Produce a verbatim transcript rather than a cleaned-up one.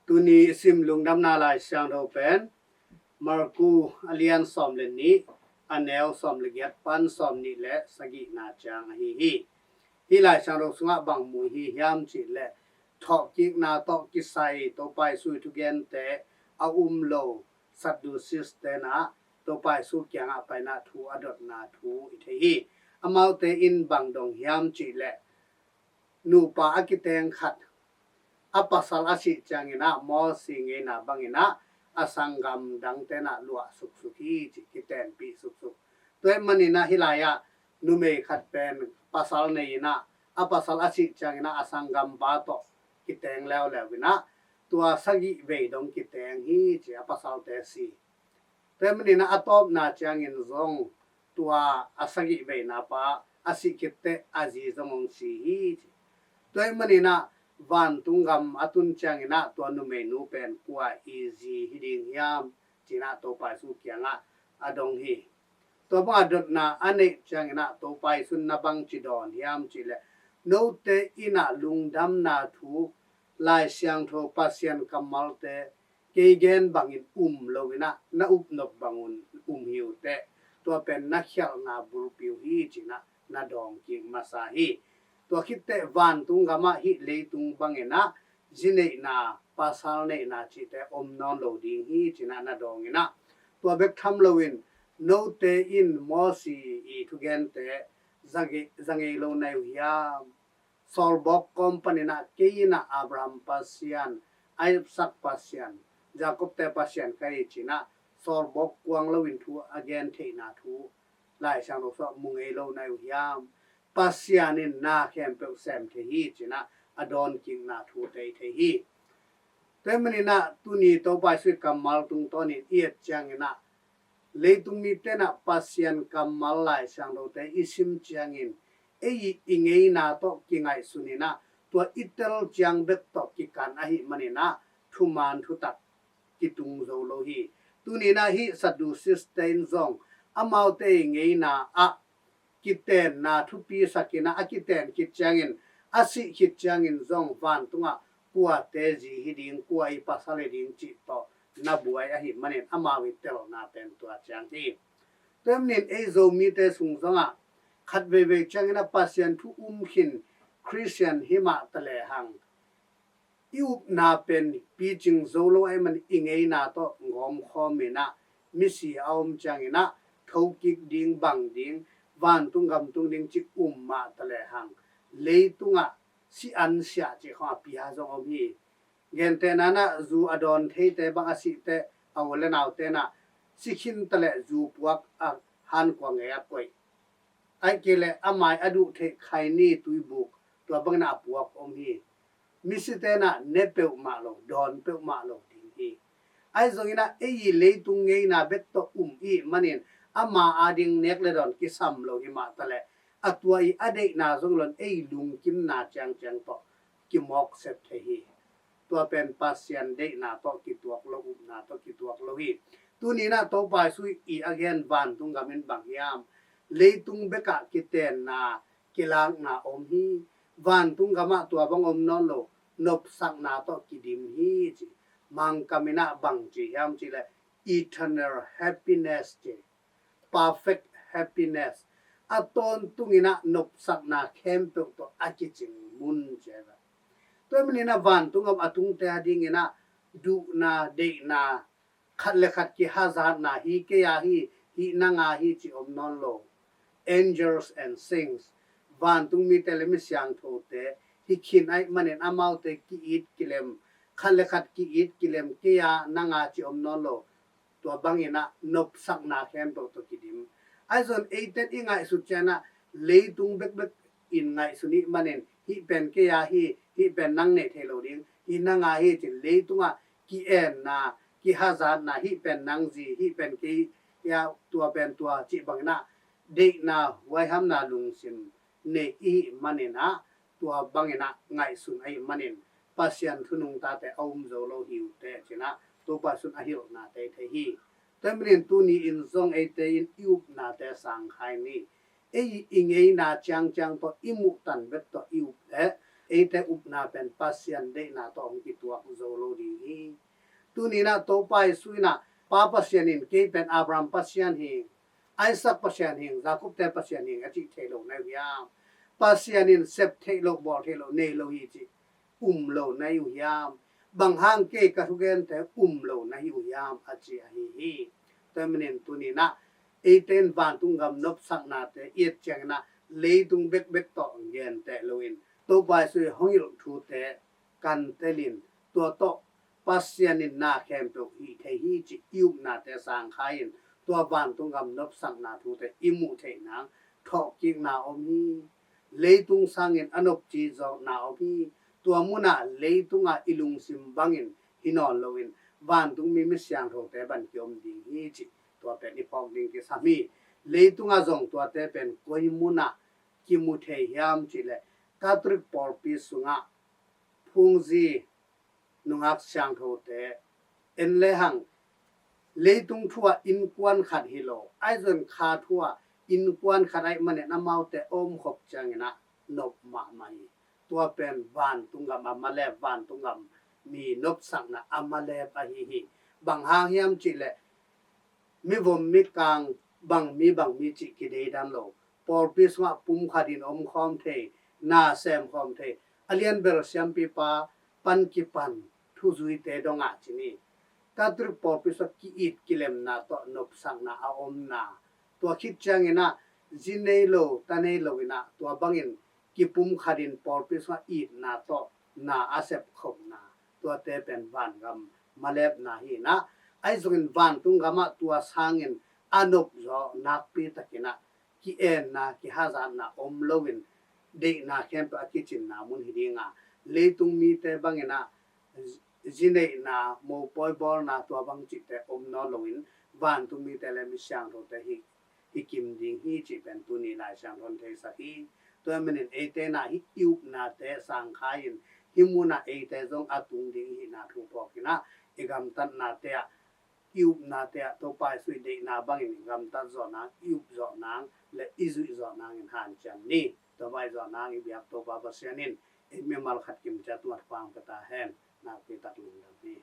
Tuni i sim lungdamna Lai Siangtho pen Marku a lian sawm le nih, a neu sawm le giat pan sawm nih le sagihna ciang ahi hi. Hih Lai Siangtho sungah bang mu hi hiam cih leh, thawhkikna tawh kisai Topa Jesu i thugente a um lo Sadducees tenah Topa Jesu kiangah paina thu a dotna thu i thei hi. Amaute in bang dong hiam cih leh, nupa a kiteng khat a pasal a sih cianginah Moses ngeina banginah a sanggam dang tenah luah suksuk hi ci, kitenpih suksuk. Tua ahih maninah hih lai-ah numei khat pen pasal nei inah a pasal a sih cianginah a sanggam pa tawh kiteng leuleu inah tua sagih vei dong kiteng hi ci, a pasalte si. Tua ahih maninah a tawpna ciangin zong tua a sagih veina pa a sih khit teh a zi zong hong si hi ci. Tua ahih maninah vantung gam a tun cianginah tua numeinu pen kua i zi hi ding hiam cinah Topa Jesu kiangah a dong hi. Tua banga dotna a neih cianginah Topa Jesu in na bangci dawn hiam cih leh, note inah lungdamna thu, Lai Siangtho, Pasian kammalte kei gen bangin um lo inah na upnop bangun um hi uh teh, tua pen na khialhna bulpi uh hi cinah na dawng kik masa hi. Tua khit teh vantung gamah hih leitung banginah zi neihna, pasal neihna cihte om nawn lo ding hi cinah na dawng inah, tua bek tham loin note in Moses i thugente za ngei, za ngei lo nai uh hiam? Sawlbawk kawm paninah kei inah Abraham Pasian, Isaac Pasian, Jacob-te Pasian ka hi cinah sawlbawk kuang loin thu a gen theihna thu Lai Siangtho sungah mu ngei lo nai uh hiam? Pasian in na khempeuh sem thei hi cinah a dawnkikna thute i thei hi. Tua ahih maninah tuni Topa Jesu i kammal tungtawnin i et cianginah leitung mite inah Pasian kammal Lai Siangthote i sim ciangin ei i ngeina tawh kingaihsun inah tua i tel ciang bek tawh kikan ahih maninah thuman thutak kitung zo lo hi. Tuni inah hih Sadducees-te in zong amaute i ngeina ah kitenna thupi sak inah a kiten khit ciangin, a sih khit ciangin zong vantungah kuate zi hi ding, kua i pasal hi ding cih tawh na buai ahih manin amau i telna pen tua ciang hi. Tua ahih manin ei Zomite sung zongah khat veivei cianginah Pasian thu um khin Khristian hi mah ta lehang i upna pen picing zo lo ahih manin i ngeina tawh gawmkhawm inah misi a om cianginah thokik ding, bang ding, vantung gam tung ding cih um mah ta lehang leitungah si an siah cih khawng a pia zong om hi. Gentehna inah zu a dawn theite bang a sih teh a u le naute inah si khin ta leh zu puak a hankua ngei a koih, ahih kei leh a mai a duh theih khaini tuibuk tua bangin a puak om hi. Misite inah ne peuhmah lo, dawn peuhmah lo ding hi. Ahi zonginah ei i leitung ngeina bek tawh um i hih manin ama ading nek le dawn kisam lo hi mah ta leh a tua i a deihna zong lon ei lungkimna ciangciang tawh kimawk sep thei hi. Tua pen Pasian deihna tawh kituak lo, upna tawh kituak lo hi. Tuni inah Topa Jesu i a gen vantung gam in bang hiam? Leitung bekah kitenna, kilakna om hi. Vantung gamah tua bang om nawn lo, nopsakna tawh kidim hi ci. Mangkam inah bang ci hiam cih leh eternal happiness ci, perfect happiness, a tawntung inah nopsakna khempeuh tawh a kicing mun ci a. Tua ahih maninah vantung gam a tungte adinginah duhna, deihna, khat le khat kihazatna, hih kei a hi, hih nang a hi cih om nawn lo. Angels and saints, vantung mite le mi siangthote hi khin ahih manin amaute ki-it kilem, khat le khat ki-it kilem, kei a nang a cih om nawn lo. Tua banginah nopsakna khempeuh tawh kidim. Ahi zong eite in i ngaihsut cianginah leitung bekbek in ngaihsun i hih manin hih pen kei a hi, hih pen nang neih theih loh ding, hih nang a hi ci-in leitungah ki-enna, kihazatna, hih pen nang zi, hih pen kei a, tua pen tua cih banginah deihna, huaihamna lungsim nei i hih maninah tua banginah ngaihsun ahih manin Pasian thu nungtate a um zo lo hi uh teh cinah Topa Jesu in a hilhnate i thei hi. Tua ahih manin tuni in zong eite in i upnate sangkhai ni. Ei i ngeina ciangciang tawh, i muhtan bek tawh i up leh eite upna pen Pasian deihna tawh hong kituak zo lo ding hi. Tuni-in ah Topa Jesu in ah, Pa Pasian in kei pen Abraham Pasian hi, Isaac Pasian hi, Jacob-te Pasian hi a cih thei lo na hi uh hiam? Pasian in sep theih loh, bawl theih loh, nei lo hi cih um lo na hi uh hiam? Bang hang kei ka thugente um lo na hi uh hiam, a ci ahi hi. Tua ahih manin tuni-in ah eite in vantung gam nopsaknate i et ciangin ah leitung bekbek tawh genteh loin Topa Jesu i hong hilh thute kan telin, tua tawh Pasian in na khempeuh hih thei hi cih i upnate sangkhai-in tua vantung gam nopsakna thute i muh theih nang thawhkikna om hi. Leitung sangin a nopci zawkna om hi. Tua munah leitungah i lungsim bangin hi nawn loin vantungmi mi siangthote bang kiom ding hi cih tua pen i phawk ding kisam hi. Leitungah zong tuate pen koi munah kimu thei hiam cih leh Catholic pawlpi sungah phungzi nungak siangthote en lehang leitung thu-ah innkuan khat hi lo, ahi zongin kha thu-ah innkuan khat ahih manin amaute a omkhop ciangin ah nop mahmah hi. Tua pen vantung gam a malep, vantung gam mi nopsakna a malep ahi hi. Bang hang hiam cih leh mivom mikang, bangmi bangmi cih kideidan lo, pawlpi sungah pumkhatin omkhawm thei, na semkhawm thei, a lianbel siampipa pan kipan thuzuite dongah ci ni. Catholic pawlpi sungah ki-it kilemna tawh nopsakna a omna, tua khit ciangin ah zi nei lo, ta nei loin ah tua bangin kipumkhatin pawlpi sungah itna tawh na a sepkhopna, tuate pen vangam malepna hi-in ah, ahi zongin vantung gamah tua sangin a nopzaw nakpi takin ah ki-enna, kihazatna om loin deihna khempeuh a kicinna mun hi ding a, leitung mite bangin ah zi neihna, mopawi bawlna, tua bang cihte om nawn loin vantung mite le mi siangthote hi hi kim ding hi cih pen tuni Lai Siangtho in theisak hi. Tua ahih manin eite in ah hih i upnate sangkhai-in hih munah eite zong a tung ding i hihna thu phawkin ah, i gamtatnate ah, i upnate ah Topa Jesu i deihna bangin i gamtat zawh nang, i up zawh nang le i zuih zawh nangin hanciam ni. Tua bang i zawh nang i biak Topa Pasian in ei mimal khat kim ciat tuat pang pia ta hen. Nakpi tak lungdam hi.